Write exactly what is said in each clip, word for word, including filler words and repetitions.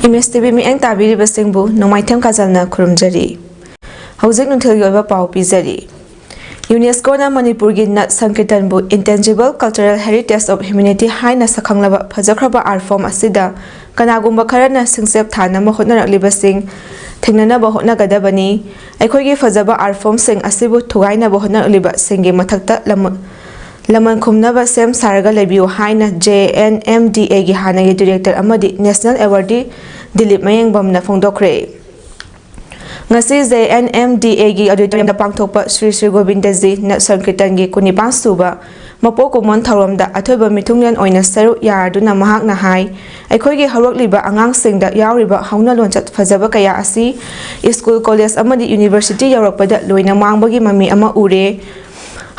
M ꯑꯦꯁ T V ꯃꯤꯠꯌꯦꯡ ꯇꯥꯕꯤꯔꯤꯕꯁꯤꯡꯕꯨ ꯅꯣꯡꯃꯥꯏꯊꯦꯝ ꯀꯥꯖꯜꯅ ꯈꯨꯔꯨꯝꯖꯔꯤ꯫ ꯍꯧꯖꯤꯛ ꯅꯨꯡꯊꯤꯜꯒꯤ ꯑꯣꯏꯕ ꯄꯥꯎ ꯄꯤꯖꯔꯤ꯫ ꯌꯨꯅꯦꯁꯀꯣꯅ ꯃꯅꯤꯄꯨꯔꯒꯤ ꯅꯠ ꯁꯪꯀꯤꯔꯇꯟꯕꯨ Intangible Cultural Heritage of Humanity ꯍꯥꯏꯅ ꯁꯛꯈꯪꯂꯕ ꯐꯖꯈ꯭ꯔꯕ art form ꯑꯁꯤꯗ ꯀꯅꯥꯒꯨꯝꯕ ꯈꯔꯅ ꯁꯤꯡꯆꯦꯞ ꯊꯥꯅꯕ ꯍꯣꯠꯅꯔꯛꯂꯤꯕꯁꯤꯡ ꯊꯦꯡꯅꯅꯕ ꯍꯣꯠꯅꯒꯗꯕꯅꯤ꯫ ꯑꯩꯈꯣꯏꯒꯤ ꯐꯖꯕ art formꯁꯤꯡ ꯑꯁꯤꯕꯨ ꯊꯨꯒꯥꯏꯅꯕ ꯍꯣꯠꯅꯔꯛꯂꯤꯕꯁꯤꯡꯒꯤ ꯃꯊꯛꯇ ꯂꯃ-, ꯂꯃꯟ ꯈꯨꯝꯅꯕ ꯁꯦꯝ ꯁꯥꯔꯒ ꯂꯩꯕꯤꯌꯨ ꯍꯥꯏꯅ J N M D Aꯒꯤ ꯍꯥꯟꯅꯒꯤ director ꯑꯃꯗꯤ national awardee ꯗꯤꯂꯤꯞ ꯃꯌꯦꯡꯕꯝꯅ ꯐꯣꯡꯗꯣꯛꯈ꯭ꯔꯦ꯫ ꯉꯁꯤ J N M D Aꯒꯤ auditoriumꯗ ꯄꯥꯡꯊꯣꯛꯄ ꯁ꯭ꯔꯤ ꯁ꯭ꯔꯤ ꯒꯣꯕꯤꯟꯗꯖꯤ ꯅꯠ ꯁꯪꯀꯤꯔꯇꯟꯒꯤ ꯀꯨꯟꯅꯤꯄꯥꯟ ꯁꯨꯕ ꯃꯄꯣꯛ ꯀꯨꯝꯑꯣꯟ ꯊꯧꯔꯝꯗ ꯑꯊꯣꯏꯕ ꯃꯤꯊꯨꯡꯂꯦꯟ ꯑꯣꯏꯅ ꯁꯔꯨꯛ ꯌꯥꯗꯨꯅ ꯃꯍꯥꯛꯅ ꯍꯥꯏ, ꯑꯩꯈꯣꯏꯒꯤ ꯍꯧꯔꯛꯂꯤꯕ ꯑꯉꯥꯡꯁꯤꯡꯗ ꯌꯥꯎꯔꯤꯕ ꯍꯧꯅ ꯂꯣꯟꯆꯠ ꯐꯖꯕ ꯀꯌꯥ ꯑꯁꯤ school, college ꯑꯃꯗꯤ university ꯌꯧꯔꯛꯄꯗ ꯂꯣꯏꯅ ꯃꯥꯡꯕꯒꯤ ꯃꯃꯤ ꯑꯃ ꯎꯔꯦ꯫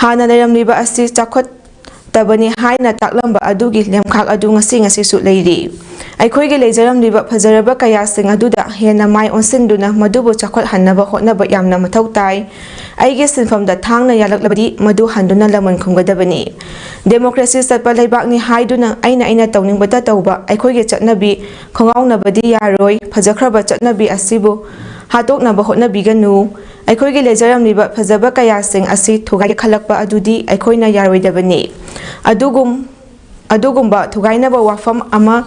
ꯍꯥꯟꯅ ꯂꯩꯔꯝꯂꯤꯕ ꯑꯁꯤ ꯆꯥꯎꯈꯠꯇꯕꯅꯤ ꯍꯥꯏꯅ ꯇꯥꯛꯂꯝꯕ ꯑꯗꯨꯒꯤ ꯂꯦꯝꯈꯥꯛ ꯑꯗꯨ ꯉꯁꯤ ꯉꯁꯤꯁꯨ ꯂꯩꯔꯤ꯫ ꯑꯩꯈꯣꯏꯒꯤ ꯂꯩꯖꯔꯝꯂꯤꯕ ꯐꯖꯔꯕ ꯀꯌꯥꯁꯤꯡ ꯑꯗꯨꯗ ꯍꯦꯟꯅ ꯃꯥꯏ ꯑꯣꯟꯁꯤꯟꯗꯨꯅ ꯃꯗꯨꯕꯨ ꯆꯥꯎꯈꯠꯍꯟꯅꯕ ꯍꯣꯠꯅꯕ ꯌꯥꯝꯅ ꯃꯊꯧ ꯇꯥꯏ꯫ ꯑꯩꯒꯤ ꯁꯤꯟꯐꯝꯗ ꯊꯥꯡꯅ ꯌꯥꯜꯂꯛꯂꯕꯗꯤ ꯃꯗꯨ ꯍꯟꯗꯨꯅ ꯂꯃꯟ ꯈꯨꯝꯒꯗꯕꯅꯤ꯫ Democracy ꯆꯠꯄ ꯂꯩꯕꯥꯛꯅꯤ ꯍꯥꯏꯗꯨꯅ ꯑꯩꯅ ꯑꯩꯅ ꯇꯧꯅꯤꯡꯕꯇ ꯇꯧꯕ ꯑꯩꯈꯣꯏꯒꯤ ꯆꯠꯅꯕꯤ ꯈꯣꯡꯒꯥꯎꯅꯕꯗꯤ ꯌꯥꯔꯣꯏ꯫ ꯐꯖꯈ꯭ꯔꯕ ꯆꯠꯅꯕꯤ ꯑꯁꯤꯕꯨ ꯍꯥꯠꯇꯣꯛꯅꯕ ꯍꯣꯠꯅꯕꯤꯒꯅꯨ꯫ ꯑꯩꯈꯣꯏꯒꯤ ꯂꯩꯖꯔꯝꯂꯤꯕ ꯐꯖꯕ ꯀꯌꯥꯁꯤꯡ ꯑꯁꯤ ꯊꯨꯒꯥꯏꯒꯦ ꯈꯜꯂꯛꯄ ꯑꯗꯨꯗꯤ ꯑꯩꯈꯣꯏꯅ ꯌꯥꯔꯣꯏꯗꯕꯅꯤ꯫ ꯑꯗꯨꯒꯨꯝ-, ꯑꯗꯨꯒꯨꯝꯕ ꯊꯨꯒꯥꯏꯅꯕ ꯋꯥꯐꯝ ꯑꯃ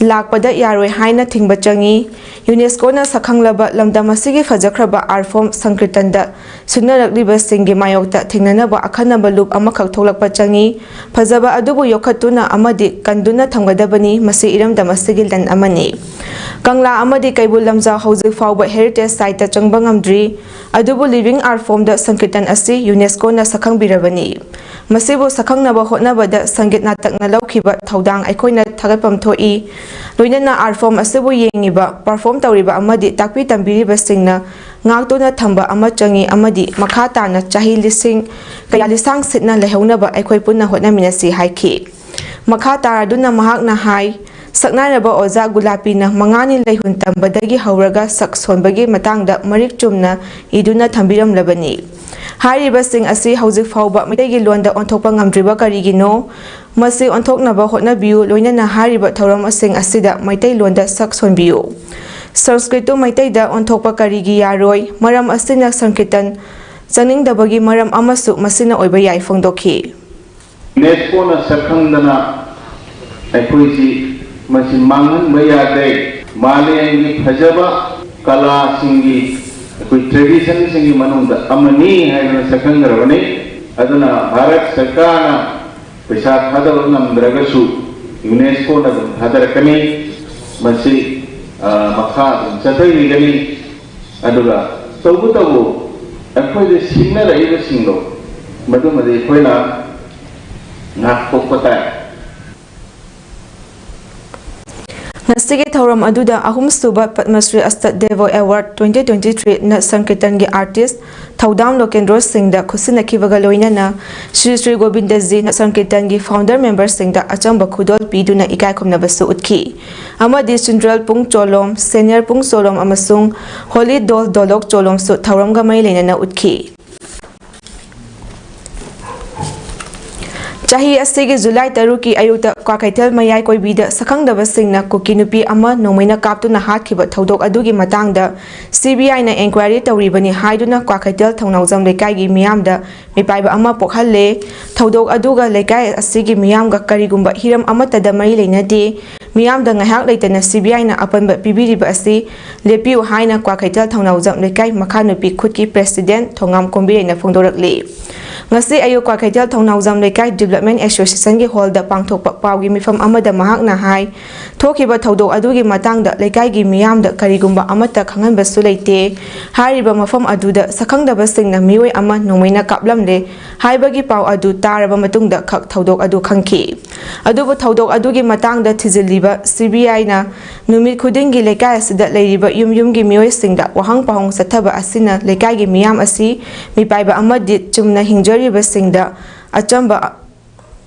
ꯂꯥꯛꯄꯗ ꯌꯥꯔꯣꯏ ꯍꯥꯏꯅ ꯊꯤꯡꯕ ꯆꯪꯏ꯫ ꯌꯨꯅꯦꯁꯀꯣꯅ ꯁꯛꯈꯪꯂꯕ ꯂꯝꯗꯝ ꯑꯁꯤꯒꯤ ꯐꯖꯈ꯭ꯔꯕ art form ꯁꯪꯀꯤꯔꯇꯟꯗ ꯁꯤꯡꯅꯔꯛꯂꯤꯕꯁꯤꯡꯒꯤ ꯃꯥꯌꯣꯛꯇ ꯊꯦꯡꯅꯅꯕ ꯑꯈꯟꯅꯕ ꯂꯨꯞ ꯑꯃꯈꯛ ꯊꯣꯛꯂꯛꯄ ꯆꯪꯏ꯫ ꯐꯖꯕ ꯑꯗꯨꯕꯨ ꯌꯣꯛꯈꯠꯇꯨꯅ ꯑꯃꯗꯤ ꯀꯟꯗꯨꯅ ꯊꯝꯒꯗꯕꯅꯤ꯫ ꯃꯁꯤ ꯏꯔꯝꯗꯝ ꯑꯁꯤꯒꯤ ꯂꯟ ꯑꯃꯅꯤ꯫ ꯀꯪꯂꯥ ꯑꯃꯗꯤ ꯀꯩꯕꯨꯜ ꯂꯝꯖꯥꯎ ꯍꯧꯖꯤꯛ ꯐꯥꯎꯕ heritage siteꯇ ꯆꯪꯕ ꯉꯝꯗ꯭ꯔꯤ꯫ ꯑꯗꯨꯕꯨ living art formꯗ ꯁꯪꯀꯤꯔꯇꯟ ꯑꯁꯤ ꯌꯨꯅꯦꯁꯀꯣꯅ ꯁꯛꯈꯪꯕꯤꯔꯕꯅꯤ꯫ ꯃꯁꯤꯕꯨ ꯁꯛꯈꯪꯅꯕ ꯍꯣꯠꯅꯕꯗ ꯁꯪꯒꯤꯠ ꯅꯥꯇꯛꯅ ꯂꯧꯈꯤꯕ ꯊꯧꯗꯥꯡ ꯑꯩꯈꯣꯏꯅ ꯊꯥꯒꯠꯐꯝ ꯊꯣꯛꯏ꯫ ꯂꯣꯏꯅꯅ art form ꯑꯁꯤꯕꯨ ꯌꯦꯡꯉꯤꯕ, perform ꯇꯧꯔꯤꯕ ꯑꯃꯗꯤ ꯇꯥꯛꯄꯤ ꯇꯝꯕꯤꯔꯤꯕꯁꯤꯡꯅ ꯉꯥꯛꯇꯨꯅ ꯊꯝꯕ ꯑꯃ ꯆꯪꯏ ꯑꯃꯗꯤ ꯃꯈꯥ ꯇꯥꯅ ꯆꯍꯤ ꯂꯤꯁꯤꯡ ꯀꯌꯥ ꯂꯤꯁꯥꯡ ꯁꯤꯠꯅ ꯂꯩꯍꯧꯅꯕ ꯑꯩꯈꯣꯏ ꯄꯨꯟꯅ ꯍꯣꯠꯅꯃꯤꯟꯅꯁꯤ ꯍꯥꯏꯈꯤ꯫ ꯃꯈꯥ ꯇꯥꯔꯗꯨꯅ ꯃꯍꯥꯛꯅ ꯍꯥꯏ, ꯁꯛꯅꯥꯏꯔꯕ ꯑꯣꯖꯥ ꯒꯨꯂꯥꯄꯤꯅ ꯃꯉꯥꯅꯤ ꯂꯩꯍꯨꯟ ꯇꯝꯕꯗꯒꯤ ꯍꯧꯔꯒ ꯁꯛ ꯁꯣꯟꯕꯒꯤ ꯃꯇꯥꯡꯗ ꯃꯔꯤꯛ ꯆꯨꯝꯅ ꯏꯗꯨꯅ ꯊꯝꯕꯤꯔꯝꯂꯕꯅꯤ꯫ ꯍꯥꯏꯔꯤꯕꯁꯤꯡ ꯑꯁꯤ ꯍꯧꯖꯤꯛ ꯐꯥꯎꯕ ꯃꯩꯇꯩꯒꯤ ꯂꯣꯟꯗ ꯑꯣꯟꯊꯣꯛꯄ ꯉꯝꯗ꯭ꯔꯤꯕ ꯀꯔꯤꯒꯤꯅꯣ? ꯃꯁꯤ ꯑꯣꯟꯊꯣꯛꯅꯕ ꯍꯣꯠꯅꯕꯤꯌꯨ, ꯂꯣꯏꯅꯅ ꯍꯥꯏꯔꯤꯕ ꯊꯧꯔꯝꯁꯤꯡ ꯑꯁꯤꯗ ꯃꯩꯇꯩꯂꯣꯟꯗ ꯁꯛ ꯁꯣꯟꯕꯤꯌꯨ꯫ ꯁꯪꯁꯀ꯭ꯔꯤꯠꯇꯨ ꯃꯩꯇꯩꯗ ꯑꯣꯟꯊꯣꯛꯄ ꯀꯔꯤꯒꯤ ꯌꯥꯔꯣꯏ? ꯃꯔꯝ ꯑꯁꯤꯅ ꯁꯪꯀꯤꯔꯇꯟ ꯆꯪꯅꯤꯡꯗꯕꯒꯤ ꯃꯔꯝ ꯑꯃꯁꯨ ꯃꯁꯤꯅ ꯑꯣꯏꯕ ꯌꯥꯏ ꯐꯣꯡꯗꯣꯛꯈꯤ꯫ ꯌꯨꯅꯦꯁꯀꯣꯅ ꯁꯛꯈꯪꯗꯅ ꯑꯩꯈꯣꯏꯁꯤ ꯃꯁꯤ ꯃꯥꯡꯍꯟꯕ ꯌꯥꯗꯦ꯫ ꯃꯥꯂꯦꯝꯒꯤ ꯐꯖꯕ ꯀꯂꯥꯁꯤꯡꯒꯤ, ꯑꯩꯈꯣꯏ ꯇ꯭ꯔꯦꯗꯤꯁꯟꯁꯤꯡꯒꯤ ꯃꯅꯨꯡꯗ ꯑꯃꯅꯤ ꯍꯥꯏꯗꯅ ꯁꯛꯈꯪꯈ꯭ꯔꯕꯅꯤ꯫ ꯑꯗꯨꯅ ꯚꯥꯔꯠ ꯁꯔꯀꯥꯔꯅ ꯄꯩꯁꯥ ꯊꯥꯗꯕ ꯉꯝꯗ꯭ꯔꯒꯁꯨ ꯌꯨꯅꯦꯁꯀꯣꯅ ꯑꯗꯨꯝ ꯊꯥꯗꯔꯛꯀꯅꯤ꯫ ꯃꯁꯤ, ꯑ, ꯃꯈꯥ ꯑꯗꯨꯝ ꯆꯠꯊꯕꯤꯒꯅꯤ꯫ ꯑꯗꯨꯒ ꯇꯧꯕꯇꯕꯨ ꯑꯩꯈꯣꯏꯗ ꯁꯤꯡꯅꯔꯛꯏꯕꯁꯤꯡꯗꯣ ꯃꯗꯨꯃꯗꯤ ꯑꯩꯈꯣꯏꯅ ꯉꯥꯛꯊꯣꯛꯄ ꯇꯥꯏ꯫ ꯉꯁꯤꯒꯤ ꯊꯧꯔꯝ ꯑꯗꯨꯗ ꯑꯍꯨꯝꯁꯨꯕ ꯄꯗꯃꯁ꯭ꯔꯤ ꯑꯁꯇ ꯗꯦꯕꯣ ꯑꯦꯋꯥꯔꯗ twenty twenty three ꯅꯠ ꯁꯪꯀꯤꯔꯇꯟꯒꯤ ꯑꯥꯔꯇꯤꯁ ꯊꯧꯗꯥꯝ ꯂꯣꯀꯦꯟꯗ꯭ꯔꯣ ꯁꯤꯡꯗ ꯈꯨꯠꯁꯤꯟꯅꯈꯤꯕꯒ ꯂꯣꯏꯅꯅ ꯁ꯭ꯔꯤ ꯁ꯭ꯔꯤ ꯒꯣꯕꯤꯟꯗꯖꯤ ꯅꯠ ꯁꯪꯀꯤꯔꯇꯟꯒꯤ ꯐꯥꯎꯟꯗꯔ ꯃꯦꯝꯕꯔꯁꯤꯡꯗ ꯑꯆꯝꯕ ꯈꯨꯗꯣꯜ ꯄꯤꯗꯨꯅ ꯏꯀꯥꯏ ꯈꯨꯝꯅꯕꯁꯨ ꯎꯠꯈꯤ ꯑꯃꯗꯤ ꯁꯦꯟꯇ꯭ꯔꯦꯜ ꯄꯨꯡ ꯆꯣꯂꯣꯝ, ꯁꯦꯅꯤꯌꯔ ꯄꯨꯡ ꯆꯣꯂꯣꯝ ꯑꯃꯁꯨꯡ ꯍꯣꯂꯤ ꯗꯣꯜ ꯗꯣꯂꯣꯛ ꯆꯣꯂꯣꯝꯁꯨ ꯊꯧꯔꯝꯒ ꯃꯔꯤ ꯂꯩꯅꯅ ꯎꯠꯈꯤ꯫ ꯆꯍꯤ ꯑꯁꯤꯒꯤ ꯖꯨꯂꯥꯏ ꯇꯔꯨꯛꯀꯤ ꯑꯌꯨꯛꯇ ꯀ꯭ꯋꯥꯀꯩꯊꯦꯜ ꯃꯌꯥꯏ ꯀꯣꯏꯕꯤꯗ ꯁꯛꯈꯪꯗꯕꯁꯤꯡꯅ ꯀꯨꯀꯤ ꯅꯨꯄꯤ ꯑꯃ ꯅꯣꯡꯃꯩꯅ ꯀꯥꯞꯇꯨꯅ ꯍꯥꯠꯈꯤꯕ ꯊꯧꯗꯣꯛ ꯑꯗꯨꯒꯤ ꯃꯇꯥꯡꯗ ꯁꯤ ꯕꯤ ꯑꯥꯏꯅ ꯏꯟꯀ꯭ꯋꯥꯏꯔꯤ ꯇꯧꯔꯤꯕꯅꯤ ꯍꯥꯏꯗꯨꯅ ꯀ꯭ꯋꯥꯀꯩꯊꯦꯜ ꯊꯧꯅꯥꯎꯖꯝ ꯂꯩꯀꯥꯏꯒꯤ ꯃꯤꯌꯥꯝꯗ ꯃꯤꯄꯥꯏꯕ ꯑꯃ ꯄꯣꯛꯍꯜꯂꯦ꯫ ꯊꯧꯗꯣꯛ ꯑꯗꯨꯒ ꯂꯩꯀꯥꯏ ꯑꯁꯤꯒꯤ ꯃꯤꯌꯥꯝꯒ ꯀꯔꯤꯒꯨꯝꯕ ꯍꯤꯔꯝ ꯑꯃꯠꯇꯗ ꯃꯔꯤ ꯂꯩꯅꯗꯦ꯫ ꯃꯤꯌꯥꯝꯗ ꯉꯥꯏꯍꯥꯛ ꯂꯩꯇꯅ ꯁꯤ ꯕꯤ ꯑꯥꯏꯅ ꯑꯄꯟꯕ ꯄꯤꯕꯤꯔꯤꯕ ꯑꯁꯤ ꯂꯦꯞꯄꯤꯌꯨ ꯍꯥꯏꯅ ꯀ꯭ꯋꯥꯀꯩꯊꯦꯜ ꯊꯧꯅꯥꯎꯖꯝ ꯂꯩꯀꯥꯏ ꯃꯈꯥ ꯅꯨꯄꯤ ꯈꯨꯠꯀꯤ ꯄ꯭ꯔꯦꯁꯤꯗꯦꯟꯠ ꯊꯣꯉꯥꯝ ꯀꯣꯝꯕꯤꯔꯩꯅ ꯐꯣꯡꯗꯣꯔꯛꯂꯤ꯫ ꯉꯁꯤ ꯑꯌꯨꯛ ꯀ꯭ꯋꯥꯀꯩꯊꯦꯜ ꯊꯧꯅꯥꯎꯖꯝ ꯂꯩꯀꯥꯏ ꯗꯤꯕ꯭ꯂꯞꯃꯦꯟꯠ ꯑꯦꯁꯣꯁꯤꯌꯦꯁꯟꯒꯤ ꯍꯣꯜꯗ ꯄꯥꯡꯊꯣꯛꯄ ꯄꯥꯎꯒꯤ ꯃꯤꯐꯝ ꯑꯃꯗ ꯃꯍꯥꯛꯅ ꯍꯥꯏ, ꯊꯣꯛꯈꯤꯕ ꯊꯧꯗꯣꯛ ꯑꯗꯨꯒꯤ ꯃꯇꯥꯡꯗ ꯂꯩꯀꯥꯏꯒꯤ ꯃꯤꯌꯥꯝꯗ ꯀꯔꯤꯒꯨꯝꯕ ꯑꯃꯠꯇ ꯈꯪꯍꯟꯕꯁꯨ ꯂꯩꯇꯦ꯫ ꯍꯥꯏꯔꯤꯕ ꯃꯐꯝ ꯑꯗꯨꯗ ꯁꯛꯈꯪꯗꯕꯁꯤꯡꯅ ꯃꯤꯑꯣꯏ ꯑꯃ ꯅꯣꯡꯃꯩꯅ ꯀꯥꯞꯂꯝꯂꯦ ꯍꯥꯏꯕꯒꯤ ꯄꯥꯎ ꯑꯗꯨ ꯇꯥꯔꯕ ꯃꯇꯨꯡꯗ ꯈꯛ ꯊꯧꯗꯣꯛ ꯑꯗꯨ ꯈꯪꯈꯤ꯫ ꯑꯗꯨꯕꯨ ꯊꯧꯗꯣꯛ ꯑꯗꯨꯒꯤ ꯃꯇꯥꯡꯗ ꯊꯤꯖꯤꯜꯂꯤꯕ ꯁꯤ ꯕꯤ ꯑꯥꯏꯅ ꯅꯨꯃꯤꯠ ꯈꯨꯗꯤꯡꯒꯤ ꯂꯩꯀꯥꯏ ꯑꯁꯤꯗ ꯂꯩꯔꯤꯕ ꯌꯨꯝ ꯌꯨꯝꯒꯤ ꯃꯤꯑꯣꯏꯁꯤꯡꯗ ꯋꯥꯍꯪ ꯄꯥꯎꯍꯪ ꯆꯠꯊꯕ ꯑꯁꯤꯅ ꯂꯩꯀꯥꯏꯒꯤ ꯃꯤꯌꯥꯝ ꯑꯁꯤ ꯃꯤꯄꯥꯏꯕ ꯑꯃꯗꯤ ꯆꯨꯝꯅ ꯍꯤꯡꯖꯔꯤꯕꯁꯤꯡꯗ ꯑꯆꯝꯕ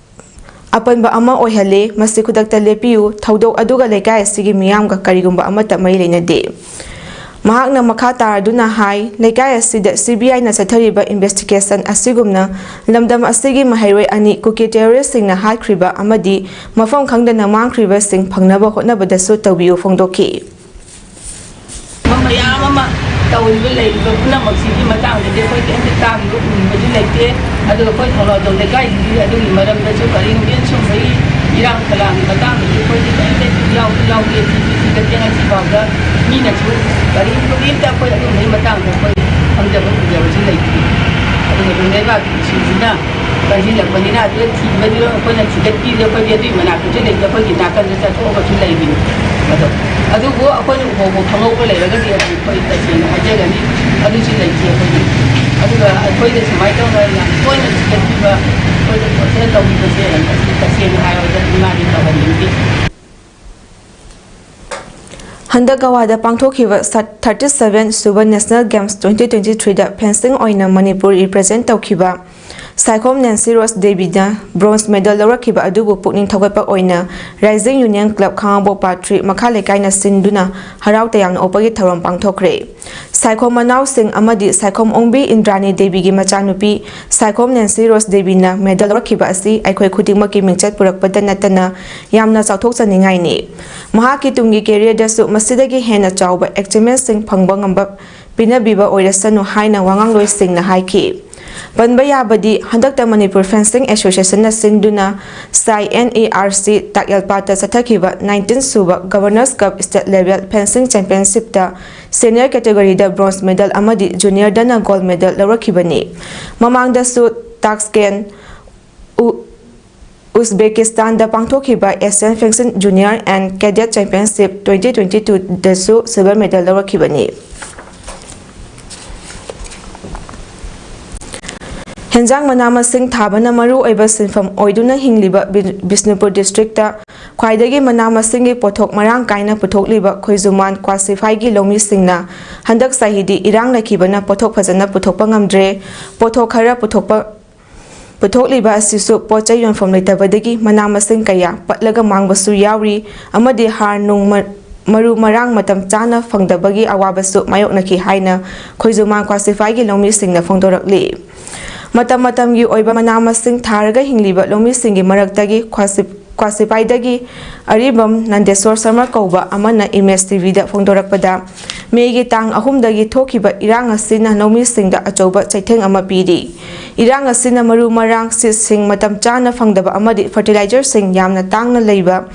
ꯑꯄꯟꯕ ꯑꯃ ꯑꯣꯏꯍꯜꯂꯦ꯫ ꯃꯁꯤ ꯈꯨꯗꯛꯇ ꯂꯦꯞꯄꯤꯌꯨ꯫ ꯊꯧꯗꯣꯛ ꯑꯗꯨꯒ ꯂꯩꯀꯥꯏ ꯑꯁꯤꯒꯤ ꯃꯤꯌꯥꯝꯒ ꯀꯔꯤꯒꯨꯝꯕ ꯑꯃꯠꯇ ꯃꯔꯤ ꯂꯩꯅꯗꯦ꯫ ꯃꯍꯥꯛꯅ ꯃꯈꯥ ꯇꯥꯔꯗꯨꯅ ꯍꯥꯏ, ꯂꯩꯀꯥꯏ ꯑꯁꯤꯗ ꯁꯤ ꯕꯤ ꯑꯥꯏꯅ ꯆꯠꯊꯔꯤꯕ ꯏꯟꯚꯦꯁꯇꯤꯒꯦꯁꯟ ꯑꯁꯤꯒꯨꯝꯅ ꯂꯝꯗꯝ ꯑꯁꯤꯒꯤ ꯃꯍꯩꯔꯣꯏ ꯑꯅꯤ ꯀꯨꯀꯤ ꯇꯦꯔꯣꯔꯤꯁꯁꯤꯡꯅ ꯍꯥꯠꯈ꯭ꯔꯤꯕ ꯑꯃꯗꯤ ꯃꯐꯝ ꯈꯪꯗꯅ ꯃꯥꯡꯈ꯭ꯔꯤꯕꯁꯤꯡ ꯐꯪꯅꯕ ꯍꯣꯠꯅꯕꯗꯁꯨ ꯇꯧꯕꯤꯌꯨ ꯐꯣꯡꯗꯣꯛꯈꯤ꯫ ꯃꯌꯥꯝ ꯑꯃ ꯇꯧꯔꯤꯕ ꯂꯩꯔꯤꯕ ꯄꯨꯝꯅꯃꯛꯁꯤꯒꯤ ꯃꯇꯥꯡꯗꯗꯤ ꯑꯩꯈꯣꯏ ꯀꯔꯤꯝꯇ ꯇꯥꯕꯤꯕ ꯎꯕꯤꯕꯁꯨ ꯂꯩꯇꯦ꯫ ꯑꯗꯨꯒ ꯑꯩꯈꯣꯏ ꯊꯧꯅꯥꯎꯖꯝ ꯂꯩꯀꯥꯏꯒꯤꯗꯤ ꯑꯗꯨꯒꯤ ꯃꯔꯝꯗꯁꯨ ꯀꯔꯤꯒꯨꯝꯕ ꯁꯨꯝꯕꯒꯤ ꯏꯔꯥꯡ ꯐꯂꯥꯡꯒꯤ ꯃꯇꯥꯡꯗꯗꯤ ꯑꯩꯈꯣꯏꯗꯤ ꯀꯔꯤꯝꯇ ꯌꯥꯎꯁꯨ ꯌꯥꯎꯗꯦ꯫ ꯊꯤꯁꯨ ꯊꯤꯒꯠꯇꯦ꯫ ꯉꯁꯤ ꯐꯥꯎꯗ ꯃꯤꯅꯁꯨ ꯀꯔꯤꯝ ꯀꯔꯤꯝꯇ ꯑꯩꯈꯣꯏ ꯑꯗꯨꯒꯨꯝꯕꯒꯤ ꯃꯇꯥꯡꯗ ꯑꯩꯈꯣꯏ ꯈꯪꯖꯕ ꯎꯖꯕꯁꯨ ꯂꯩꯇꯦ꯫ ꯑꯗꯨꯒ ꯂꯩꯕꯥꯛꯀꯤ ꯏꯁꯨꯁꯤꯅ ꯀꯟꯁꯤꯜꯂꯛꯄꯅꯤꯅ ꯑꯗꯨꯗ ꯊꯤꯕꯗꯨ ꯑꯩꯈꯣꯏꯅ ꯊꯤꯒꯠꯄꯤꯔꯦ꯫ ꯑꯩꯈꯣꯏꯗꯤ ꯑꯗꯨꯒꯤ ꯃꯅꯥꯛꯇꯁꯨ ꯂꯩꯇꯦ꯫ ꯑꯩꯈꯣꯏꯒꯤ ꯅꯥꯀꯟꯗ ꯆꯠꯊꯣꯛꯑꯒꯁꯨ ꯂꯩꯕꯅꯤ꯫ ꯑꯗꯣ ꯑꯗꯨꯕꯨ ꯑꯩꯈꯣꯏꯅ ꯎꯍꯧꯕ ꯈꯪꯍꯧꯕ ꯂꯩꯔꯒꯗꯤ ꯑꯗꯨ ꯑꯩꯈꯣꯏ ꯇꯁꯦꯡꯅ ꯍꯥꯏꯖꯒꯅꯤ꯫ ꯑꯗꯨꯁꯨ ꯂꯩꯇꯦ ꯑꯩꯈꯣꯏꯒꯤ꯫ ꯑꯗꯨꯒ ꯑꯩꯈꯣꯏꯗ ꯁꯨꯃꯥꯏꯅ ꯇꯧꯅ ꯌꯥꯝ ꯇꯣꯏꯅ ꯊꯤꯒꯠꯄꯤꯕ, ꯑꯩꯈꯣꯏꯗ ꯇꯣꯔꯆꯔ ꯇꯧꯕꯤꯕꯁꯦ ꯑꯁꯤ ꯇꯁꯦꯡꯅ ꯍꯥꯏꯔꯕꯗ ꯏꯃꯥꯗꯤ ꯇꯧꯍꯟꯅꯤꯡꯗꯦ꯫ ꯍꯟꯗꯛ ꯒꯋꯥꯗ ꯄꯥꯡꯊꯣꯛꯈꯤꯕ ꯊꯥꯔꯇꯤ ꯁꯚꯦꯟ ꯁꯨꯕ National Games twenty twenty three ꯗ fencing ꯑꯣꯏꯅ ꯃꯅꯤꯄꯨꯔ represent ꯇꯧꯈꯤꯕ ꯁꯥꯏꯈꯣꯝ ꯅꯦꯟꯁꯤ ꯔꯣꯁ ꯗꯦꯕꯤꯅ bronze medal ꯂꯧꯔꯛꯈꯤꯕ ꯑꯗꯨꯕꯨ ꯄꯨꯛꯅꯤꯡ ꯊꯧꯒꯠꯄ ꯑꯣꯏꯅ Rising Union Club ꯈꯥꯉꯕꯣꯛ Part three ꯃꯈꯥ ꯂꯩꯀꯥꯏꯅ ꯁꯤꯟꯗꯨꯅ ꯍꯔꯥꯎ ꯇꯌꯥꯝꯅ ꯑꯣꯛꯄꯒꯤ ꯊꯧꯔꯝ ꯄꯥꯡꯊꯣꯛꯈ꯭ꯔꯦ꯫ ꯁꯥꯏꯈꯣꯝ ꯃꯅꯥꯎꯁꯤꯡ ꯑꯃꯗꯤ ꯁꯥꯏꯈꯣꯝ ꯑꯣꯡꯕꯤ ꯏꯟꯗ꯭ꯔꯥꯅꯤ ꯗꯦꯕꯤꯒꯤ ꯃꯆꯥꯅꯨꯄꯤ ꯁꯥꯏꯈꯣꯝ ꯅꯦꯟꯁꯤ ꯔꯣꯁ ꯗꯦꯕꯤꯅ medal ꯂꯧꯔꯛꯈꯤꯕ ꯑꯁꯤ ꯑꯩꯈꯣꯏ ꯈꯨꯗꯤꯡꯃꯛꯀꯤ ꯃꯤꯡꯆꯠ ꯄꯨꯔꯛꯄꯗ ꯅꯠꯇꯅ ꯌꯥꯝꯅ ꯆꯥꯎꯊꯣꯛꯆꯅꯤꯡꯉꯥꯏꯅꯤ꯫ ꯃꯍꯥꯛꯀꯤ ꯇꯨꯡꯒꯤ career ꯗꯁꯨ ꯃꯁꯤꯗꯒꯤ ꯍꯦꯟꯅ ꯆꯥꯎꯕ achievement ꯁꯤꯡ ꯐꯪꯕ ꯉꯝꯕ ꯄꯤꯅꯕꯤꯕ ꯑꯣꯏꯔꯁꯅꯨ ꯍꯥꯏꯅ ꯋꯥꯉꯥꯡꯂꯣꯏꯁꯤꯡꯅ ꯍꯥꯏꯈꯤ꯫ ꯄꯟꯕ ꯌꯥꯕꯗꯤ, ꯍꯟꯗꯛꯇ ꯃꯅꯤꯄꯨꯔ Fencing Association ꯅ ꯁꯤꯟꯗꯨꯅ ꯁꯥꯏ N A R C ꯇꯥꯛꯌꯦꯜꯄꯥꯠꯇ ꯆꯠꯊꯈꯤꯕ nineteen ꯁꯨꯕ Governors Cup State Level Fencing Championship ꯇ senior category ꯗ bronze medal ꯑꯃꯗꯤ junior ꯗꯅ gold medal ꯂꯧꯔꯛꯈꯤꯕꯅꯤ꯫ ꯃꯃꯥꯡꯗꯁꯨ ꯇꯥꯛꯁꯀꯦꯟ, ꯎ-, ꯎꯖꯕꯦꯀꯤꯁꯇꯥꯟꯗ ꯄꯥꯡꯊꯣꯛꯈꯤꯕ Asian Fencing Junior and Cadet Championship twenty twenty two ꯗꯁꯨ silver medal ꯂꯧꯔꯛꯈꯤꯕꯅꯤ꯫ ꯍꯦꯟꯖꯥꯡ ꯃꯅꯥ ꯃꯁꯤꯡ ꯊꯥꯕꯅ ꯃꯔꯨ ꯑꯣꯏꯕ ꯁꯤꯟꯐꯝ ꯑꯣꯏꯗꯨꯅ ꯍꯤꯡꯂꯤꯕ ꯕꯤ-, ꯕꯤꯁꯅꯨꯄꯨꯔ district ꯇ ꯈ꯭ꯋꯥꯏꯗꯒꯤ ꯃꯅꯥ ꯃꯁꯤꯡꯒꯤ ꯄꯣꯠꯊꯣꯛ ꯃꯔꯥꯡ ꯀꯥꯏꯅ ꯄꯨꯊꯣꯛꯂꯤꯕ ꯈꯣꯏꯖꯨꯃꯥꯟ ꯀ꯭ꯋꯥꯁꯤꯐꯥꯏꯒꯤ ꯂꯧꯃꯤꯁꯤꯡꯅ ꯍꯟꯗꯛ ꯆꯍꯤꯗꯤ ꯏꯔꯥꯡ ꯂꯩꯈꯤꯕꯅ ꯄꯣꯠꯊꯣꯛ ꯐꯖꯅ ꯄꯨꯊꯣꯛꯄ ꯉꯝꯗ꯭ꯔꯦ꯫ ꯄꯣꯠꯊꯣꯛ ꯈꯔ ꯄꯨꯊꯣꯛꯄ, ꯄꯨꯊꯣꯛꯂꯤꯕ ꯑꯁꯤꯁꯨ ꯄꯣꯠ ꯆꯩ ꯌꯣꯟꯐꯝ ꯂꯩꯇꯕꯗꯒꯤ ꯃꯅꯥ ꯃꯁꯤꯡ ꯀꯌꯥ ꯄꯠꯂꯒ ꯃꯥꯡꯕꯁꯨ ꯌꯥꯎꯔꯤ ꯑꯃꯗꯤ ꯍꯥꯔ ꯅꯨꯡ ꯃ-, ꯃꯔꯨ ꯃꯔꯥꯡ ꯃꯇꯝ ꯆꯥꯅ ꯐꯪꯗꯕꯒꯤ ꯑꯋꯥꯕꯁꯨ ꯃꯥꯌꯣꯛꯅꯈꯤ ꯍꯥꯏꯅ ꯈꯣꯏꯖꯨꯃꯥꯡ ꯈ꯭ꯋꯥꯁꯤꯐꯥꯏꯒꯤ ꯂꯧꯃꯤꯁꯤꯡꯅ ꯐꯣꯡꯗꯣꯔꯛꯂꯤ꯫ ꯃꯇꯝ ꯃꯇꯝꯒꯤ ꯑꯣꯏꯕ ꯃꯅꯥ ꯃꯁꯤꯡ ꯊꯥꯔꯒ ꯍꯤꯡꯂꯤꯕ ꯂꯧꯃꯤꯁꯤꯡꯒꯤ ꯃꯔꯛꯇꯒꯤ ꯈ꯭ꯋꯥꯁꯤ-, ꯈ꯭ꯋꯥꯁꯤꯐꯥꯏꯗꯒꯤ ꯑꯔꯤꯕꯝ ꯅꯟꯗꯦꯁꯣꯔ ꯁꯔꯃ ꯀꯧꯕ ꯑꯃꯅ ꯏꯃꯦꯖ ꯇꯤꯚꯤꯗ ꯐꯣꯡꯗꯣꯔꯛꯄꯗ, ꯃꯦꯒꯤ ꯇꯥꯡ ꯑꯍꯨꯝꯗꯒꯤ ꯊꯣꯛꯈꯤꯕ ꯏꯔꯥꯡ ꯑꯁꯤꯅ ꯂꯧꯃꯤꯁꯤꯡꯗ ꯑꯆꯧꯕ ꯆꯩꯊꯦꯡ ꯑꯃ ꯄꯤꯔꯤ꯫ ꯏꯔꯥꯡ ꯑꯁꯤꯅ ꯃꯔꯨ ꯃꯔꯥꯡ, ꯁꯤꯠꯁꯤꯡ ꯃꯇꯝ ꯆꯥꯅ ꯐꯪꯗꯕ ꯑꯃꯗꯤ ꯐꯔꯇꯤꯂꯥꯏꯖꯔꯁꯤꯡ ꯌꯥꯝꯅ ꯇꯥꯡꯅ ꯂꯩꯕ,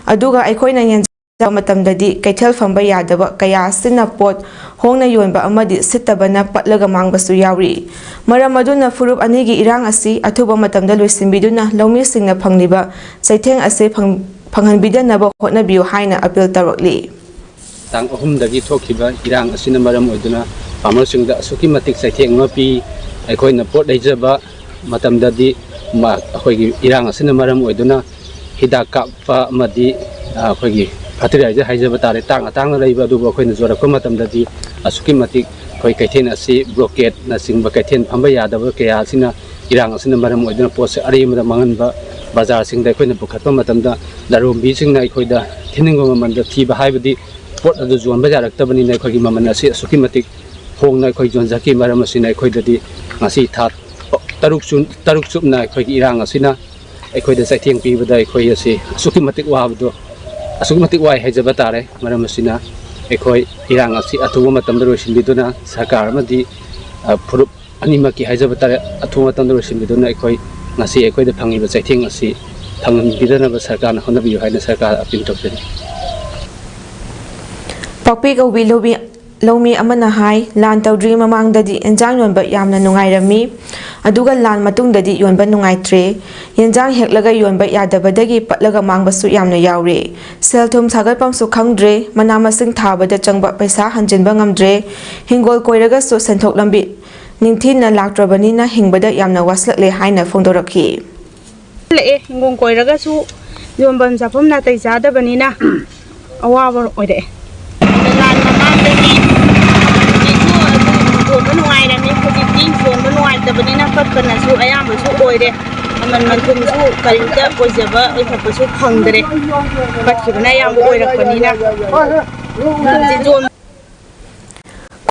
ꯑꯗꯨꯒ ꯑꯩꯈꯣꯏꯅ ꯌꯦꯟ- ꯃꯇꯝꯗꯗꯤ ꯀꯩꯊꯦꯜ ꯐꯝꯕ ꯌꯥꯗꯕ ꯀꯌꯥ ꯑꯁꯤꯅ ꯄꯣꯠ ꯍꯣꯡꯅ ꯌꯣꯟꯕ ꯑꯃꯗꯤ ꯁꯤꯠꯇꯕꯅ ꯄꯠꯂꯒ ꯃꯥꯡꯕꯁꯨ ꯌꯥꯎꯔꯤ꯫ ꯃꯔꯝ ꯑꯗꯨꯅ ꯐꯨꯔꯨꯞ ꯑꯅꯤꯒꯤ ꯏꯔꯥꯡ ꯑꯁꯤ ꯑꯊꯨꯕ ꯃꯇꯝꯗ ꯂꯣꯏꯁꯤꯟꯕꯤꯗꯨꯅ ꯂꯧꯃꯤꯁꯤꯡꯅ ꯐꯪꯂꯤꯕ ꯆꯩꯊꯦꯡ ꯑꯁꯤ ꯐꯪ-, ꯐꯪꯍꯟꯕꯤꯗꯅꯕ ꯍꯣꯠꯅꯕꯤꯌꯨ ꯍꯥꯏꯅ ꯑꯄꯤꯜ ꯇꯧꯔꯛꯂꯤ꯫ ꯇꯥꯡ ꯑꯍꯨꯝꯗꯒꯤ ꯊꯣꯛꯈꯤꯕ ꯏꯔꯥꯡ ꯑꯁꯤꯅ ꯃꯔꯝ ꯑꯣꯏꯗꯨꯅ ꯐꯥꯔꯃꯔꯁꯤꯡꯗ ꯑꯁꯨꯛꯀꯤ ꯃꯇꯤꯛ ꯆꯩꯊꯦꯡ ꯑꯃ ꯄꯤ꯫ ꯑꯩꯈꯣꯏꯅ ꯄꯣꯠ ꯂꯩꯖꯕ ꯃꯇꯝꯗꯗꯤ ꯃ-, ꯑꯩꯈꯣꯏꯒꯤ ꯏꯔꯥꯡ ꯑꯁꯤꯅ ꯃꯔꯝ ꯑꯣꯏꯗꯨꯅ ꯍꯤꯗꯥꯛ ꯀꯥꯞꯄ ꯑꯃꯗꯤ, ꯑ, ꯑꯩꯈꯣꯏꯒꯤ ꯐꯔꯇꯤꯂꯥꯏꯖꯔ ꯍꯥꯏꯖꯕ ꯇꯥꯔꯦ, ꯇꯥꯡꯅ ꯇꯥꯡꯅ ꯂꯩꯕ, ꯑꯗꯨꯕꯨ ꯑꯩꯈꯣꯏꯅ ꯌꯣꯜꯂꯛꯄ ꯃꯇꯝꯗꯗꯤ ꯑꯁꯨꯛꯀꯤ ꯃꯇꯤꯛ ꯑꯩꯈꯣꯏ ꯀꯩꯊꯦꯜ ꯑꯁꯤ ꯕ꯭ꯂꯣꯀꯦꯠꯅꯆꯤꯡꯕ ꯀꯩꯊꯦꯜ ꯐꯝꯕ ꯌꯥꯗꯕ ꯀꯌꯥ ꯑꯁꯤꯅ, ꯏꯔꯥꯡ ꯑꯁꯤꯅ ꯃꯔꯝ ꯑꯣꯏꯗꯨꯅ ꯄꯣꯠꯁꯦ ꯑꯔꯦꯝꯕꯗ ꯃꯥꯡꯍꯟꯕ, ꯕꯖꯥꯔꯁꯤꯡꯗ ꯑꯩꯈꯣꯏꯅ ꯄꯨꯈꯠꯄ ꯃꯇꯝꯗ ꯂꯂꯣꯟꯕꯤꯁꯤꯡꯅ ꯑꯩꯈꯣꯏꯗ ꯊꯤꯅꯤꯡꯕ ꯃꯃꯜꯗ ꯊꯤꯕ ꯍꯥꯏꯕꯗꯤ ꯄꯣꯠ ꯑꯗꯨ ꯌꯣꯟꯕ ꯌꯥꯔꯛꯇꯕꯅꯤꯅ ꯑꯩꯈꯣꯏꯒꯤ ꯃꯃꯜ ꯑꯁꯤ ꯑꯁꯨꯛꯀꯤ ꯃꯇꯤꯛ ꯍꯣꯡꯅ ꯑꯩꯈꯣꯏ ꯌꯣꯟꯖꯈꯤ꯫ ꯃꯔꯝ ꯑꯁꯤꯅ ꯑꯩꯈꯣꯏꯗꯗꯤ ꯉꯁꯤ ꯊꯥ ꯇꯔꯨꯛ ꯆꯨ-, ꯇꯔꯨꯛ ꯆꯨꯞꯅ ꯑꯩꯈꯣꯏꯒꯤ ꯏꯔꯥꯡ ꯑꯁꯤꯅ ꯑꯩꯈꯣꯏꯗ ꯆꯩꯊꯦꯡ ꯄꯤꯕꯗ ꯑꯩꯈꯣꯏ ꯑꯁꯤ ꯑꯁꯨꯛꯀꯤ ꯃꯇꯤꯛ ꯋꯥꯕꯗꯣ, ꯑꯁꯨꯛꯀꯤ ꯃꯇꯤꯛ ꯋꯥꯏ ꯍꯥꯏꯖꯕ ꯇꯥꯔꯦ꯫ ꯃꯔꯝ ꯑꯁꯤꯅ ꯑꯩꯈꯣꯏ ꯏꯔꯥꯡ ꯑꯁꯤ ꯑꯊꯨꯕ ꯃꯇꯝꯗ ꯂꯣꯏꯁꯤꯟꯕꯤꯗꯨꯅ ꯁꯔꯀꯥꯔ ꯑꯃꯗꯤ, ꯑ, ꯐꯨꯔꯨꯞ ꯑꯅꯤꯃꯛꯀꯤ ꯍꯥꯏꯖꯕ ꯇꯥꯔꯦ, ꯑꯊꯨꯕ ꯃꯇꯝꯗ ꯂꯣꯏꯁꯤꯟꯕꯤꯗꯨꯅ ꯑꯩꯈꯣꯏ ꯉꯁꯤ ꯑꯩꯈꯣꯏꯗ ꯐꯪꯉꯤꯕ ꯆꯩꯊꯦꯡ ꯑꯁꯤ ꯐꯪꯍꯟꯕꯤꯗꯅꯕ ꯁꯔꯀꯥꯔꯅ ꯍꯣꯠꯅꯕꯤꯌꯨ ꯍꯥꯏꯅ ꯁꯔꯀꯥꯔ ꯑꯄꯤꯜ ꯇꯧꯖꯔꯤ꯫ ꯄꯥꯛꯄꯤ ꯀꯧꯕꯤ ꯂꯧꯃꯤ, ꯂꯧꯃꯤ ꯑꯃꯅ ꯍꯥꯏ, ꯂꯥꯟ ꯇꯧꯗ꯭ꯔꯤꯉꯩ ꯃꯃꯥꯡꯗꯗꯤ ꯏꯟꯖꯥꯡ ꯌꯣꯟꯕ ꯌꯥꯝꯅ ꯅꯨꯡꯉꯥꯏꯔꯝꯃꯤ, ꯑꯗꯨꯒ ꯂꯥꯟ ꯃꯇꯨꯡꯗꯗꯤ ꯌꯣꯟꯕ ꯅꯨꯡꯉꯥꯏꯇ꯭ꯔꯦ꯫ ꯌꯦꯟꯖꯥꯡ ꯍꯦꯛꯂꯒ ꯌꯣꯟꯕ ꯌꯥꯗꯕꯗꯒꯤ ꯄꯠꯂꯒ ꯃꯥꯡꯕꯁꯨ ꯌꯥꯝꯅ ꯌꯥꯎꯔꯦ꯫ ꯁꯦꯜ ꯊꯨꯝ ꯁꯥꯒꯠꯐꯝꯁꯨ ꯈꯪꯗ꯭ꯔꯦ, ꯃꯅꯥ ꯃꯁꯤꯡ ꯊꯥꯕꯗ ꯆꯪꯕ ꯄꯩꯁꯥ ꯍꯟꯖꯤꯟꯕ ꯉꯝꯗ꯭ꯔꯦ, ꯍꯤꯡꯒꯣꯜ ꯀꯣꯏꯔꯒꯁꯨ ꯁꯦꯟꯊꯣꯛ ꯂꯝꯕꯤ ꯅꯤꯡꯊꯤꯅ ꯂꯥꯛꯇ꯭ꯔꯕꯅꯤꯅ ꯍꯤꯡꯕꯗ ꯌꯥꯝꯅ ꯋꯥꯁꯤꯜꯂꯛꯂꯦ ꯍꯥꯏꯅ ꯐꯣꯡꯗꯣꯔꯛꯈꯤ꯫ ꯂꯥꯛꯑꯦ, ꯍꯤꯡꯒꯣꯜ ꯀꯣꯏꯔꯒꯁꯨ ꯌꯣꯟꯐꯝ ꯆꯥꯐꯝ ꯅꯥꯇꯩ ꯆꯥꯗꯕꯅꯤꯅ ꯑꯋꯥꯕ ꯑꯣꯏꯔꯛꯑꯦ꯫ ꯂꯥꯟ ꯃꯃꯥꯡꯗꯗꯤ ꯍꯧꯖꯤꯛꯁꯨ ꯑꯗꯨ ꯌꯣꯟꯕ ꯅꯨꯡꯉꯥꯏꯔꯝꯃꯤ, ꯍꯧꯖꯤꯛꯇꯤ ꯌꯣꯟꯕ ꯅꯨꯡꯉꯥꯏꯇꯕꯅꯤꯅ ꯄꯠꯄꯅꯁꯨ ꯑꯌꯥꯝꯕꯁꯨ ꯑꯣꯏꯔꯦ꯫ ꯃꯃꯜ ꯃꯊꯨꯝꯁꯨ ꯀꯔꯤꯝꯇ ꯑꯣꯏꯖꯕ ꯑꯣꯏꯊꯣꯛꯄꯁꯨ ꯐꯪꯗ꯭ꯔꯦ꯫ ꯄꯠꯈꯤꯕꯅ ꯑꯌꯥꯝꯕ ꯑꯣꯏꯔꯛꯄꯅꯤꯅ ꯃꯃꯜꯁꯦ ꯌꯣꯟ-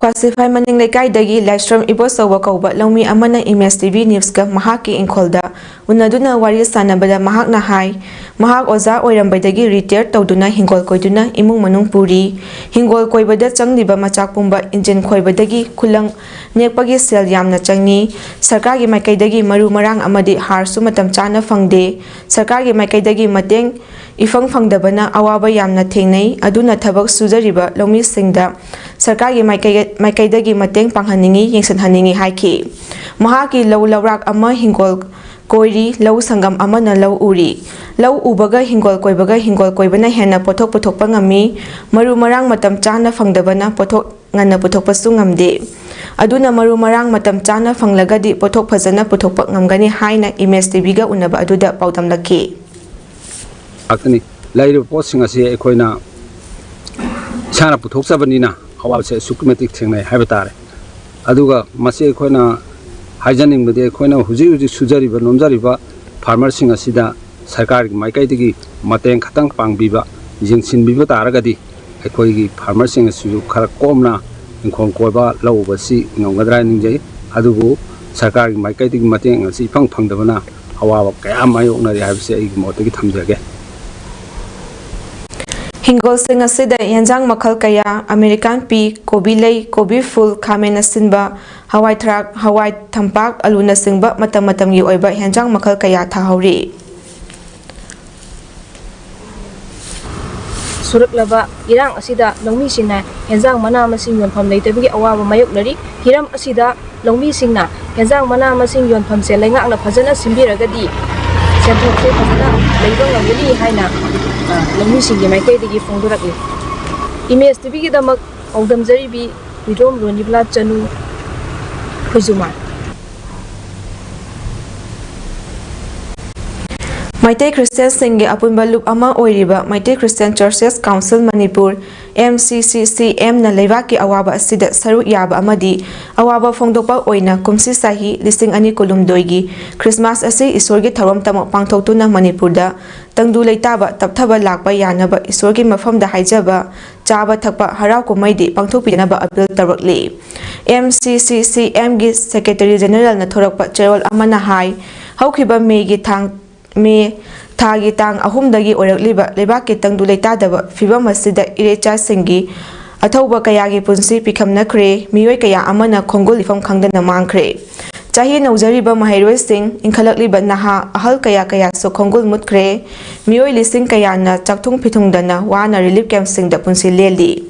ꯈ꯭ꯋꯥꯁꯤꯐꯥꯏ ꯃꯅꯤꯡ ꯂꯩꯀꯥꯏꯗꯒꯤ ꯂꯥꯏꯁ꯭ꯔꯝ ꯏꯕꯣꯆꯧꯕ ꯀꯧꯕ ꯂꯧꯃꯤ ꯑꯃꯅ ꯏꯃꯦꯖ ꯇꯤꯚꯤ ꯅ꯭ꯌꯨꯁꯀ ꯃꯍꯥꯛꯀꯤ ꯏꯪꯈꯣꯜꯗ ꯎꯅꯗꯨꯅ ꯋꯥꯔꯤ ꯁꯥꯟꯅꯕꯗ ꯃꯍꯥꯛꯅ ꯍꯥꯏ, ꯃꯍꯥꯛ ꯑꯣꯖꯥ ꯑꯣꯏꯔꯝꯕꯗꯒꯤ ꯔꯤꯇꯥꯌꯔ ꯇꯧꯗꯨꯅ ꯍꯤꯡꯒꯣꯜ ꯀꯣꯏꯗꯨꯅ ꯏꯃꯨꯡ ꯃꯅꯨꯡ ꯄꯨꯔꯤ꯫ ꯍꯤꯡꯒꯣꯜ ꯀꯣꯏꯕꯗ ꯆꯪꯂꯤꯕ ꯃꯆꯥꯛ ꯄꯨꯝꯕ ꯏꯟꯖꯤꯟ ꯈꯣꯏꯕꯗꯒꯤ ꯈꯨꯂꯪ ꯅꯦꯛꯄꯒꯤ ꯁꯦꯜ ꯌꯥꯝꯅ ꯆꯪꯏ꯫ ꯁꯔꯀꯥꯔꯒꯤ ꯃꯥꯏꯀꯩꯗꯒꯤ ꯃꯔꯨ ꯃꯔꯥꯡ ꯑꯃꯗꯤ ꯍꯥꯔꯁꯨ ꯃꯇꯝ ꯆꯥꯅ ꯐꯪꯗꯦ꯫ ꯁꯔꯀꯥꯔꯒꯤ ꯃꯥꯏꯀꯩꯗꯒꯤ ꯃꯇꯦꯡ ꯏꯐꯪ ꯐꯪꯗꯕꯅ ꯑꯋꯥꯕ ꯌꯥꯝꯅ ꯊꯦꯡꯅꯩ꯫ ꯑꯗꯨꯅ ꯊꯕꯛ ꯁꯨꯖꯔꯤꯕ ꯂꯧꯃꯤꯁꯤꯡꯗ ꯁꯔꯀꯥꯔꯒꯤ ꯃꯥꯏꯀꯩ-, ꯃꯥꯏꯀꯩꯗꯒꯤ ꯃꯇꯦꯡ ꯄꯥꯡꯍꯟꯅꯤꯡꯏ, ꯌꯦꯡꯁꯤꯟꯍꯟꯅꯤꯡꯏ ꯍꯥꯏꯈꯤ꯫ ꯃꯍꯥꯛꯀꯤ ꯂꯧ ꯂꯧꯔꯥꯛ ꯑꯃ ꯍꯤꯡꯒꯣꯜ ꯀꯣꯏꯔꯤ, ꯂꯧ ꯁꯪꯒꯝ ꯑꯃꯅ ꯂꯧ ꯎꯔꯤ꯫ ꯂꯧ ꯎꯕꯒ ꯍꯤꯡꯒꯣꯜ ꯀꯣꯏꯕꯒ ꯍꯤꯡꯒꯣꯜ ꯀꯣꯏꯕꯅ ꯍꯦꯟꯅ ꯄꯣꯠꯊꯣꯛ ꯄꯨꯊꯣꯛꯄ ꯉꯝꯃꯤ꯫ ꯃꯔꯨ ꯃꯔꯥꯡ ꯃꯇꯝ ꯆꯥꯅ ꯐꯪꯗꯕꯅ ꯄꯣꯠꯊꯣꯛ ꯉꯟꯅ ꯄꯨꯊꯣꯛꯄꯁꯨ ꯉꯝꯗꯦ꯫ ꯑꯗꯨꯅ ꯃꯔꯨ ꯃꯔꯥꯡ ꯃꯇꯝ ꯆꯥꯅ ꯐꯪꯂꯒꯗꯤ ꯄꯣꯠꯊꯣꯛ ꯐꯖꯅ ꯄꯨꯊꯣꯛꯄ ꯉꯝꯒꯅꯤ ꯍꯥꯏꯅ ꯏꯃꯦꯖ ꯇꯤꯚꯤꯒ ꯎꯅꯕ ꯑꯗꯨꯗ ꯄꯥꯎꯗꯝꯂꯛꯈꯤ꯫ ꯉꯥꯛꯇꯅꯤ꯫ ꯂꯩꯔꯤꯕ ꯄꯣꯠꯁꯤꯡ ꯑꯁꯤ ꯑꯩꯈꯣꯏꯅ ꯏꯁꯥꯅ ꯄꯨꯊꯣꯛꯆꯕꯅꯤꯅ ꯑꯋꯥꯕꯁꯦ ꯑꯁꯨꯛꯀꯤ ꯃꯇꯤꯛ ꯊꯦꯡꯅꯩ ꯍꯥꯏꯕ ꯇꯥꯔꯦ꯫ ꯑꯗꯨꯒ ꯃꯁꯤ ꯑꯩꯈꯣꯏꯅ ꯍꯥꯏꯖꯅꯤꯡꯕꯗꯤ, ꯑꯩꯈꯣꯏꯅ ꯍꯧꯖꯤꯛ ꯍꯧꯖꯤꯛ ꯁꯨꯖꯔꯤꯕ ꯅꯣꯝꯖꯔꯤꯕ ꯐꯥꯔꯃꯔꯁꯤꯡ ꯑꯁꯤꯗ ꯁꯔꯀꯥꯔꯒꯤ ꯃꯥꯏꯀꯩꯗꯒꯤ ꯃꯇꯦꯡ ꯈꯇꯪ ꯄꯥꯡꯕꯤꯕ, ꯌꯦꯡꯁꯤꯟꯕꯤꯕ ꯇꯥꯔꯒꯗꯤ ꯑꯩꯈꯣꯏꯒꯤ ꯐꯥꯔꯃꯔꯁꯤꯡ ꯑꯁꯤꯁꯨ ꯈꯔ ꯀꯣꯝꯅ ꯏꯪꯈꯣꯜ ꯀꯣꯏꯕ, ꯂꯧ ꯎꯕꯁꯤ ꯉꯝꯒꯗ꯭ꯔꯥ ꯍꯥꯏꯅ ꯅꯤꯡꯖꯩ꯫ ꯑꯗꯨꯕꯨ ꯁꯔꯀꯥꯔꯒꯤ ꯃꯥꯏꯀꯩꯗꯒꯤ ꯃꯇꯦꯡ ꯑꯁꯤ ꯏꯐꯪ ꯐꯪꯗꯕꯅ ꯑꯋꯥꯕ ꯀꯌꯥ ꯃꯥꯌꯣꯛꯅꯔꯤ ꯍꯥꯏꯕꯁꯤ ꯑꯩꯒꯤ ꯃꯣꯠꯇꯒꯤ ꯊꯝꯖꯒꯦ꯫ ꯍꯤꯡꯒꯣꯜꯁꯤꯡ ꯑꯁꯤꯗ ꯌꯦꯟꯁꯥꯡ ꯃꯈꯜ ꯀꯌꯥ, ꯑꯃꯦꯔꯤꯀꯥꯟ ꯄꯤ, ꯀꯣꯕꯤ ꯂꯩ, ꯀꯣꯕꯤ ꯐꯨꯜ, ꯈꯥꯃꯦꯟ ꯑꯁꯤꯟꯕ, ꯍꯋꯥꯏ ꯊꯔꯥꯛ, ꯍꯋꯥꯏ ꯊꯝꯄꯥꯛ, ꯑꯂꯨꯅꯆꯤꯡꯕ ꯃꯇꯝ ꯃꯇꯝꯒꯤ ꯑꯣꯏꯕ ꯌꯦꯟꯁꯥꯡ ꯃꯈꯜ ꯀꯌꯥ ꯊꯥꯍꯧꯔꯤ꯫ ꯁꯨꯔꯛꯂꯕ ꯏꯔꯥꯡ ꯑꯁꯤꯗ ꯂꯧꯃꯤꯁꯤꯡꯅ ꯍꯦꯟꯖꯥꯡ ꯃꯅꯥ ꯃꯁꯤꯡ ꯌꯣꯟꯐꯝ ꯂꯩꯇꯕꯒꯤ ꯑꯋꯥꯕ ꯃꯥꯌꯣꯛꯅꯔꯤ꯫ ꯍꯤꯔꯝ ꯑꯁꯤꯗ ꯂꯧꯃꯤꯁꯤꯡꯅ ꯍꯦꯟꯖꯥꯡ ꯃꯅꯥ ꯃꯁꯤꯡ ꯌꯣꯟꯐꯝꯁꯦ ꯂꯩꯉꯥꯛꯅ ꯐꯖꯅ ꯁꯤꯟꯕꯤꯔꯒꯗꯤ ꯁꯦꯟꯊꯣꯛꯁꯦ ꯐꯖꯅ ꯂꯩꯕ ꯉꯝꯒꯅꯤ ꯍꯥꯏꯅ, ꯑ, ꯂꯧꯃꯤꯁꯤꯡꯒꯤ ꯃꯥꯏꯀꯩꯗꯒꯤ ꯐꯣꯡꯗꯣꯔꯛꯂꯤ꯫ ꯏꯃꯦꯖ ꯇꯤꯚꯤꯒꯤꯗꯃꯛ ꯄꯥꯎꯗꯝꯖꯔꯤꯕꯤ ꯍꯨꯏꯗ꯭ꯔꯣꯝ ꯔꯣꯅꯤꯕꯂꯥ ꯆꯅꯨ, ꯈꯣꯏꯖꯨꯃꯥꯟ꯫ ꯃꯩꯇꯩ ꯈ꯭ꯔꯤꯁꯇꯤꯌꯥꯟꯁꯤꯡꯒꯤ ꯑꯄꯨꯟꯕ ꯂꯨꯞ ꯑꯃ ꯑꯣꯏꯔꯤꯕ Meitei Christian churches council Manipur, M C C ꯁꯤ ꯑꯦꯝꯅ ꯂꯩꯕꯥꯛꯀꯤ ꯑꯋꯥꯕ ꯑꯁꯤꯗ ꯁꯔꯨꯛ ꯌꯥꯕ ꯑꯃꯗꯤ ꯑꯋꯥꯕ ꯐꯣꯡꯗꯣꯛꯄ ꯑꯣꯏꯅ ꯀꯨꯝꯁꯤ ꯆꯍꯤ ꯂꯤꯁꯤꯡ ꯑꯅꯤ ꯀꯨꯟꯍꯨꯝꯗꯣꯏꯒꯤ ꯈ꯭ꯔꯤꯁꯃꯥꯁ ꯑꯁꯤ ꯏꯁꯣꯔꯒꯤ ꯊꯧꯔꯝꯇꯃꯛ ꯄꯥꯡꯊꯣꯛꯇꯨꯅ ꯃꯅꯤꯄꯨꯔꯗ ꯇꯪꯗꯨ ꯂꯩꯇꯥꯕ ꯇꯞꯊꯕ ꯂꯥꯛꯄ ꯌꯥꯅꯕ ꯏꯁꯣꯔꯒꯤ ꯃꯐꯝꯗ ꯍꯥꯏꯖꯕ ꯆꯥꯕ ꯊꯛꯄ ꯍꯔꯥꯎ ꯀꯨꯝꯍꯩꯗꯤ ꯄꯥꯡꯊꯣꯛꯄꯤꯗꯅꯕ ꯑꯄꯤꯜ ꯇꯧꯔꯛꯂꯤ꯫ ꯑꯦꯝ ꯁꯤ ꯁꯤ ꯁꯤ ꯑꯦꯝꯒꯤ ꯁꯦꯀ꯭ꯔꯦꯇꯔꯤ ꯖꯦꯅꯔꯦꯜꯅ ꯊꯣꯔꯛꯄ ꯆꯦꯔꯣꯜ ꯑꯃꯅ ꯍꯥꯏ, ꯍꯧꯈꯤꯕ ꯃꯦꯒꯤ ꯊꯥꯡ ꯃꯦ ꯊꯥꯒꯤ ꯇꯥꯡ ꯑꯍꯨꯝꯗꯒꯤ ꯑꯣꯏꯔꯛꯂꯤꯕ ꯂꯩꯕꯥꯛꯀꯤ ꯇꯪꯗꯨ ꯂꯩꯇꯥꯗꯕ ꯐꯤꯕꯝ ꯑꯁꯤꯗ ꯏꯔꯩꯆꯥꯁꯤꯡꯒꯤ ꯑꯊꯧꯕ ꯀꯌꯥꯒꯤ ꯄꯨꯟꯁꯤ ꯄꯤꯈꯝꯅꯈ꯭ꯔꯦ, ꯃꯤꯑꯣꯏ ꯀꯌꯥ ꯑꯃꯅ ꯈꯣꯡꯒꯨꯜ ꯂꯤꯐꯝ ꯈꯪꯗꯅ ꯃꯥꯡꯈ꯭ꯔꯦ꯫ ꯆꯍꯤ ꯅꯧꯖꯔꯤꯕ ꯃꯍꯩꯔꯣꯏꯁꯤꯡ, ꯏꯟꯈꯠꯂꯛꯂꯤꯕ ꯅꯍꯥ ꯑꯍꯜ ꯀꯌꯥ ꯀꯌꯥꯁꯨ ꯈꯣꯡꯒꯨꯜ ꯃꯨꯠꯈ꯭ꯔꯦ꯫ ꯃꯤꯑꯣꯏ ꯂꯤꯁꯤꯡ ꯀꯌꯥꯅ ꯆꯥꯛꯊꯨꯡ ꯐꯤꯊꯨꯡꯗꯅ ꯋꯥꯅ ꯔꯤꯂꯤꯐ ꯀꯦꯝꯞꯁꯤꯡꯗ ꯄꯨꯟꯁꯤ ꯂꯦꯜꯂꯤ꯫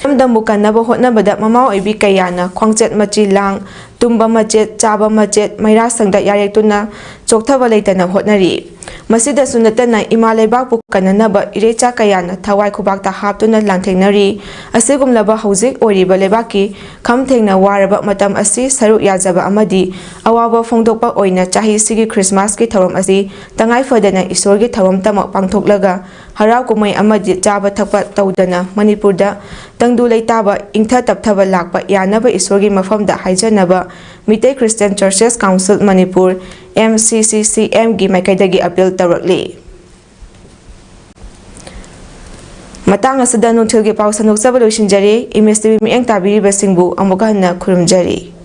ꯏꯔꯝꯗꯝꯕꯨ ꯀꯟꯅꯕ ꯍꯣꯠꯅꯕꯗ ꯃꯃꯥ ꯑꯣꯏꯕꯤ ꯀꯌꯥꯅ ꯈ꯭ꯋꯥꯡꯆꯠ ꯃꯆꯤ ꯂꯥꯡ, ꯇꯨꯝꯕ ꯃꯆꯦꯠ, ꯆꯥꯕ ꯃꯆꯦꯠ, ꯃꯩꯔꯥꯁꯪꯗ ꯌꯥꯔꯦꯛꯇꯨꯅ ꯆꯣꯛꯊꯕ ꯂꯩꯇꯅ ꯍꯣꯠꯅꯔꯤ꯫ ꯃꯁꯤꯗꯁꯨ ꯅꯠꯇꯅ ꯏꯃꯥ ꯂꯩꯕꯥꯛꯄꯨ ꯀꯟꯅꯅꯕ ꯏꯔꯩꯆꯥ ꯀꯌꯥꯅ ꯊꯋꯥꯏ ꯈꯨꯕꯥꯛꯇ ꯍꯥꯞꯇꯨꯅ ꯂꯥꯟꯊꯦꯡꯅꯔꯤ꯫ ꯑꯁꯤꯒꯨꯝꯂꯕ ꯍꯧꯖꯤꯛ ꯑꯣꯏꯔꯤꯕ ꯂꯩꯕꯥꯛꯀꯤ ꯈꯝ ꯊꯦꯡꯅ ꯋꯥꯔꯕ ꯃꯇꯝ ꯑꯁꯤ ꯁꯔꯨꯛ ꯌꯥꯖꯕ ꯑꯃꯗꯤ ꯑꯋꯥꯕ ꯐꯣꯡꯗꯣꯛꯄ ꯑꯣꯏꯅ ꯆꯍꯤꯁꯤꯒꯤ ꯈ꯭ꯔꯤꯁꯃꯥꯁꯀꯤ ꯊꯧꯔꯝ ꯑꯁꯤ ꯇꯉꯥꯏ ꯐꯗꯅ ꯏꯁꯣꯔꯒꯤ ꯊꯧꯔꯝꯇꯃꯛ ꯄꯥꯡꯊꯣꯛꯂꯒ ꯍꯔꯥꯎ ꯀꯨꯝꯍꯩ ꯑꯃꯗꯤ ꯆꯥꯕ ꯊꯛꯄ ꯇꯧꯗꯅ ꯃꯅꯤꯄꯨꯔꯗ ꯇꯪꯗꯨ ꯂꯩꯇꯥꯕ, ꯏꯪꯊ ꯇꯞꯊꯕ ꯂꯥꯛꯄ ꯌꯥꯅꯕ ꯏꯁꯣꯔꯒꯤ ꯃꯐꯝꯗ ꯍꯥꯏꯖꯅꯕ Meitei Christian churches council Manipur, M C C ꯁꯤ ꯑꯦꯝꯒꯤ ꯃꯥꯏꯀꯩꯗꯒꯤ ꯑꯄꯤꯜ ꯇꯧꯔꯛꯂꯤ꯫ ꯃꯇꯥꯡ ꯑꯁꯤꯗ ꯅꯨꯡꯊꯤꯜꯒꯤ ꯄꯥꯎ ꯁꯟꯗꯣꯛꯆꯕ ꯂꯣꯏꯁꯤꯟꯖꯔꯦ꯫ ꯏꯃꯦꯖ ꯇꯤ ꯚꯤ ꯃꯤꯠꯌꯦꯡ ꯇꯥꯕꯤꯔꯤꯕꯁꯤꯡꯕꯨ ꯑꯃꯨꯛꯀ ꯍꯟꯅ ꯈꯨꯔꯨꯝꯖꯔꯤ꯫